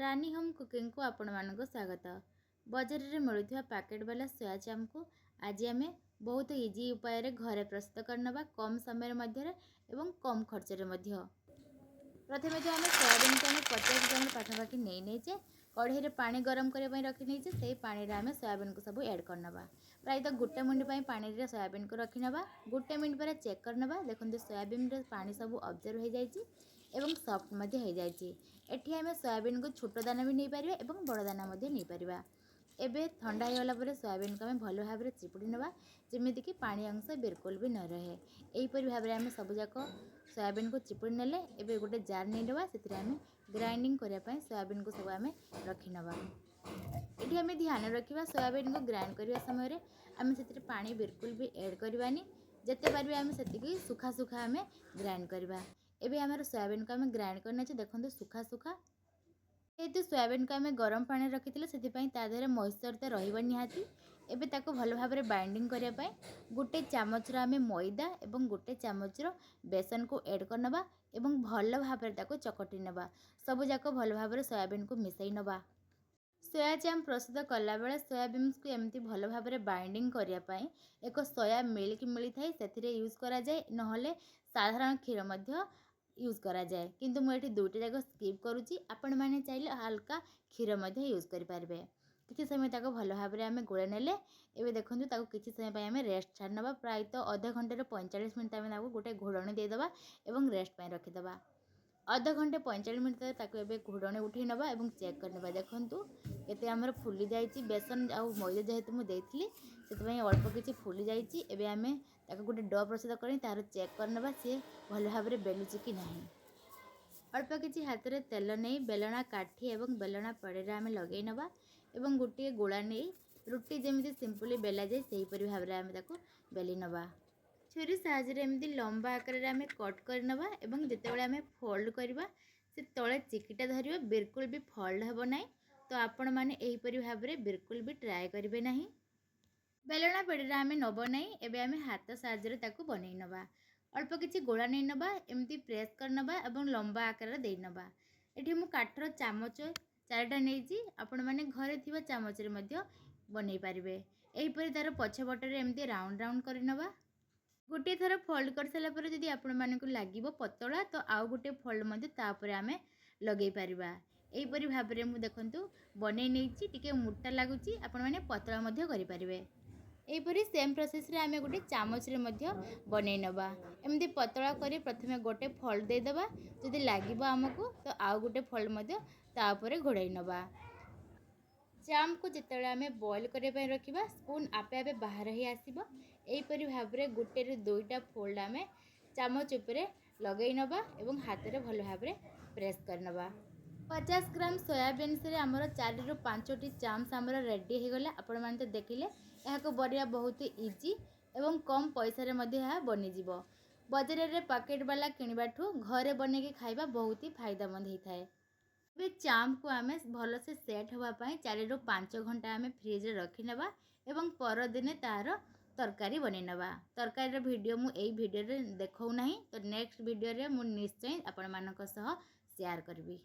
ରାନୀ home କୁକିଂକୁ ଆପଣମାନଙ୍କୁ ସ୍ୱାଗତ। ବଜାରରେ ମିଳୁଥିବା ପ୍ୟାକେଟ୍ ବାଲା ସୋୟା ଚାପ୍କୁ ଆଜି ଆମେ ବହୁତ ଇଜି ଉପାୟରେ ଘରେ ପ୍ରସ୍ତୁତ କରିନେବା, କମ୍ ସମୟରେ ମଧ୍ୟରେ ଏବଂ କମ୍ ଖର୍ଚ୍ଚରେ ମଧ୍ୟ। ପ୍ରଥମେ ତ ଆମେ ସୋୟାବିନ୍କୁ ଆମେ 50 ଗ୍ରାମ ପାଖାପାଖି ନେଇ ନେଇଛେ। କଢ଼େଇରେ ପାଣି ଗରମ କରିବା ପାଇଁ ରଖି ନେଇଛେ। ସେଇ ପାଣିରେ ଆମେ ସୋୟାବିନ୍କୁ ସବୁ ଆଡ଼୍ କରିନେବା। ପ୍ରାୟତଃ ଗୋଟେ ମିନିଟ୍ ପାଇଁ ପାଣିରେ ସୋୟାବିନ୍କୁ ରଖିନେବା। ଗୋଟେ ମିନିଟ୍ ପରେ ଚେକ୍ କରିନେବା। ଦେଖନ୍ତୁ, ସୋୟାବିନ୍ର ପାଣି ସବୁ ଅବଜର୍ଭ ହେଇଯାଇଛି ଏବଂ ସଫ୍ଟ ମଧ୍ୟ ହେଇଯାଇଛି। ଏଠି ଆମେ ସୋୟାବିନ୍କୁ ଛୋଟ ଦାନା ବି ନେଇପାରିବା ଏବଂ ବଡ଼ ଦାନା ମଧ୍ୟ ନେଇପାରିବା। ଏବେ ଥଣ୍ଡା ହେଇଗଲା ପରେ ସୋୟାବିନ୍କୁ ଆମେ ଭଲ ଭାବରେ ଚିପୁଡ଼ି ନେବା, ଯେମିତିକି ପାଣି ଅଂଶ ବିଲକୁଲ ବି ନ ରହେ। ଏହିପରି ଭାବରେ ଆମେ ସବୁଯାକ ସୋୟାବିନ୍କୁ ଚିପୁଡ଼ି ନେଲେ। ଏବେ ଗୋଟେ ଜାର୍ ନେଇନେବା। ସେଥିରେ ଆମେ ଗ୍ରାଇଣ୍ଡିଙ୍ଗ କରିବା ପାଇଁ ସୋୟାବିନ୍କୁ ସବୁ ଆମେ ରଖିନେବା। ଏଠି ଆମେ ଧ୍ୟାନ ରଖିବା, ସୋୟାବିନ୍କୁ ଗ୍ରାଇଣ୍ଡ କରିବା ସମୟରେ ଆମେ ସେଥିରେ ପାଣି ବିଲକୁଲ ବି ଏଡ଼୍ କରିବାନି। ଯେତେ ପାରିବା ଆମେ ସେତିକି ଶୁଖା ଶୁଖା ଆମେ ଗ୍ରାଇଣ୍ଡ କରିବା। ଏବେ ଆମର ସୋୟାବିନ୍କୁ ଆମେ ଗ୍ରାଇଣ୍ଡ କରିନେଇଛେ। ଦେଖନ୍ତୁ, ଶୁଖା ଶୁଖା। ଯେହେତୁ ସୋୟାବିନ୍କୁ ଆମେ ଗରମ ପାଣିରେ ରଖିଥିଲେ, ସେଥିପାଇଁ ତା ଦେହରେ ମଏଶ୍ଚର ତ ରହିବ ନିହାତି। ଏବେ ତାକୁ ଭଲ ଭାବରେ ବାଇଣ୍ଡିଙ୍ଗ କରିବା ପାଇଁ ଗୋଟେ ଚାମଚର ଆମେ ମଇଦା ଏବଂ ଗୋଟେ ଚାମଚର ବେସନକୁ ଏଡ଼୍ କରିନେବା ଏବଂ ଭଲ ଭାବରେ ତାକୁ ଚକଟି ନେବା। ସବୁଯାକ ଭଲ ଭାବରେ ସୋୟାବିନ୍କୁ ମିଶାଇ ନେବା। ସୋୟା ଚାମ୍ପ ପ୍ରସ୍ତୁତ କଲାବେଳେ ସୋୟାବିନ୍ସକୁ ଏମିତି ଭଲ ଭାବରେ ବାଇଣ୍ଡିଙ୍ଗ କରିବା ପାଇଁ ଏକ ସୋୟା ମିଲ୍କ ମିଳିଥାଏ, ସେଥିରେ ୟୁଜ୍ କରାଯାଏ, ନହେଲେ ସାଧାରଣ କ୍ଷୀର ମଧ୍ୟ ୟୁଜ୍ କରାଯାଏ। କିନ୍ତୁ ମୁଁ ଏଠି ଦୁଇଟା ଯାକ ସ୍କିପ୍ କରୁଛି। ଆପଣମାନେ ଚାହିଁଲେ ହାଲକା କ୍ଷୀର ମଧ୍ୟ ୟୁଜ୍ କରିପାରିବେ। କିଛି ସମୟ ତାକୁ ଭଲ ଭାବରେ ଆମେ ଗୋଳେଇ ନେଲେ। ଏବେ ଦେଖନ୍ତୁ, ତାକୁ କିଛି ସମୟ ପାଇଁ ଆମେ ରେଷ୍ଟ ଛାଡ଼ି ନେବା। ପ୍ରାୟତଃ ଅଧ ଘଣ୍ଟାରୁ 45 ମିନିଟ୍ ଆମେ ତାକୁ ଗୋଟେ ଘୋଡ଼ଣୀ ଦେଇଦେବା ଏବଂ ରେଷ୍ଟ ପାଇଁ ରଖିଦେବା। ଅଧ ଘଣ୍ଟେ 45 ମିନିଟ୍। ତାକୁ ଏବେ ଘୋଡ଼ଣୀ ଉଠାଇ ନେବା ଏବଂ ଚେକ୍ କରିନେବା। ଦେଖନ୍ତୁ, କେତେ ଆମର ଫୁଲି ଯାଇଛି। ବେସନ ଆଉ ମଇଦା ଯେହେତୁ ମୁଁ ଦେଇଥିଲି, ସେଥିପାଇଁ ଅଳ୍ପ କିଛି ଫୁଲି ଯାଇଛି। ଏବେ ଆମେ ତାକୁ ଗୋଟେ do ପ୍ରସ୍ତୁତ କରି ତାର ଚେକ୍ କରିନେବା, ସିଏ ଭଲ ଭାବରେ ବେଲୁଛି କି ନାହିଁ। ଅଳ୍ପ କିଛି ହାତରେ ତେଲ ନେଇ ବେଲଣା କାଠି ଏବଂ ବେଲଣା ପେଡ଼ିରେ ଆମେ ଲଗାଇ ନେବା ଏବଂ ଗୋଟିଏ ଗୋଳା ନେଇ ରୁଟି ଯେମିତି ସିମ୍ପଲି ବେଲାଯାଏ, ସେହିପରି ଭାବରେ ଆମେ ତାକୁ ବେଲି ନେବା। ଛୁରୀ ସାହାଯ୍ୟରେ ଏମିତି ଲମ୍ବା ଆକାରରେ ଆମେ କଟ୍ କରିନେବା ଏବଂ ଯେତେବେଳେ ଆମେ ଫୋଲ୍ଡ କରିବା, ସେ ତଳେ ଚିକିଟା ଧରିବ, ବିଲକୁଲ ବି ଫୋଲ୍ଡ ହେବ ନାହିଁ। ତ ଆପଣମାନେ ଏହିପରି ଭାବରେ ବିଲକୁଲ ବି ଟ୍ରାଏ କରିବେ ନାହିଁ। ବେଲଣା ପେଡ଼ିରେ ଆମେ ନେବ ନାହିଁ। ଏବେ ଆମେ ହାତ ସାହାଯ୍ୟରେ ତାକୁ ବନେଇ ନେବା। ଅଳ୍ପ କିଛି ଗୋଳା ନେଇ ନେବା, ଏମିତି ପ୍ରେସ୍ କରିନେବା ଏବଂ ଲମ୍ବା ଆକାରରେ ଦେଇ ନେବା। ଏଠି ମୁଁ କାଠର ଚାମଚ ଚାରିଟା ନେଇଛି। ଆପଣମାନେ ଘରେ ଥିବା ଚାମଚରେ ମଧ୍ୟ ବନେଇ ପାରିବେ। ଏହିପରି ତା'ର ପଛପଟରେ ଏମିତି ରାଉଣ୍ଡ ରାଉଣ୍ଡ କରିନେବା। ଗୋଟିଏ ଥର ଫୋଲ୍ଡ କରିସାରିଲା ପରେ ଯଦି ଆପଣମାନଙ୍କୁ ଲାଗିବ ପତଳା, ତ ଆଉ ଗୋଟେ ଫୋଲ୍ଡ ମଧ୍ୟ ତାପରେ ଆମେ ଲଗେଇ ପାରିବା। ଏହିପରି ଭାବରେ ମୁଁ ଦେଖନ୍ତୁ ବନେଇ ନେଇଛି। ଟିକେ ମୋଟା ଲାଗୁଛି, ଆପଣମାନେ ପତଳା ମଧ୍ୟ କରିପାରିବେ। ଏହିପରି ସେମ୍ ପ୍ରୋସେସ୍ରେ ଆମେ ଗୋଟେ ଚାମଚରେ ମଧ୍ୟ ବନେଇ ନେବା। ଏମିତି ପତଳା କରି ପ୍ରଥମେ ଗୋଟେ ଫୋଲ୍ଡ ଦେଇଦେବା। ଯଦି ଲାଗିବ ଆମକୁ, ତ ଆଉ ଗୋଟେ ଫୋଲ୍ଡ ମଧ୍ୟ ତା ଉପରେ ଘୋଡ଼ାଇ ନେବା। ଚାମ୍ପକୁ ଯେତେବେଳେ ଆମେ ବଏଲ୍ କରିବା ପାଇଁ ରଖିବା, ସ୍ପୁନ୍ ଆପେ ଆପେ ବାହାର ହେଇ ଆସିବ। ଏହିପରି ଭାବରେ ଗୋଟେରୁ ଦୁଇଟା ଫୋଲ୍ଡ ଆମେ ଚାମଚ ଉପରେ ଲଗାଇ ନେବା ଏବଂ ହାତରେ ଭଲ ଭାବରେ ପ୍ରେସ୍ କରିନେବା। 50 ଗ୍ରାମ ସୋୟାବିନ୍ସରେ ଆମର ଚାରିରୁ ପାଞ୍ଚଟି ଚାମ୍ପସ ଆମର ରେଡ଼ି ହେଇଗଲା। ଆପଣମାନେ ତ ଦେଖିଲେ, ଏହାକୁ ବନେଇବା ବହୁତ ଇଜି ଏବଂ କମ୍ ପଇସାରେ ମଧ୍ୟ ଏହା ବନିଯିବ। ବଜାରରେ ପ୍ୟାକେଟ୍ ବାଲା କିଣିବାଠୁ ଘରେ ବନେଇକି ଖାଇବା ବହୁତ ହି ଫାଇଦାମନ୍ଦ ହେଇଥାଏ। ଏବେ ଚାମ୍ପକୁ ଆମେ ଭଲସେ ସେଟ୍ ହେବା ପାଇଁ 4ରୁ 5 ଘଣ୍ଟା ଆମେ ଫ୍ରିଜରେ ରଖିନେବା ଏବଂ ପରଦିନେ ତା'ର ତରକାରୀ ବନେଇ ନେବା। ତରକାରୀର ଭିଡ଼ିଓ ମୁଁ ଏଇ ଭିଡ଼ିଓରେ ଦେଖାଉନାହିଁ, ତ ନେକ୍ସଟ ଭିଡ଼ିଓରେ ମୁଁ ନିଶ୍ଚୟ ଆପଣମାନଙ୍କ ସହ ସେୟାର କରିବି।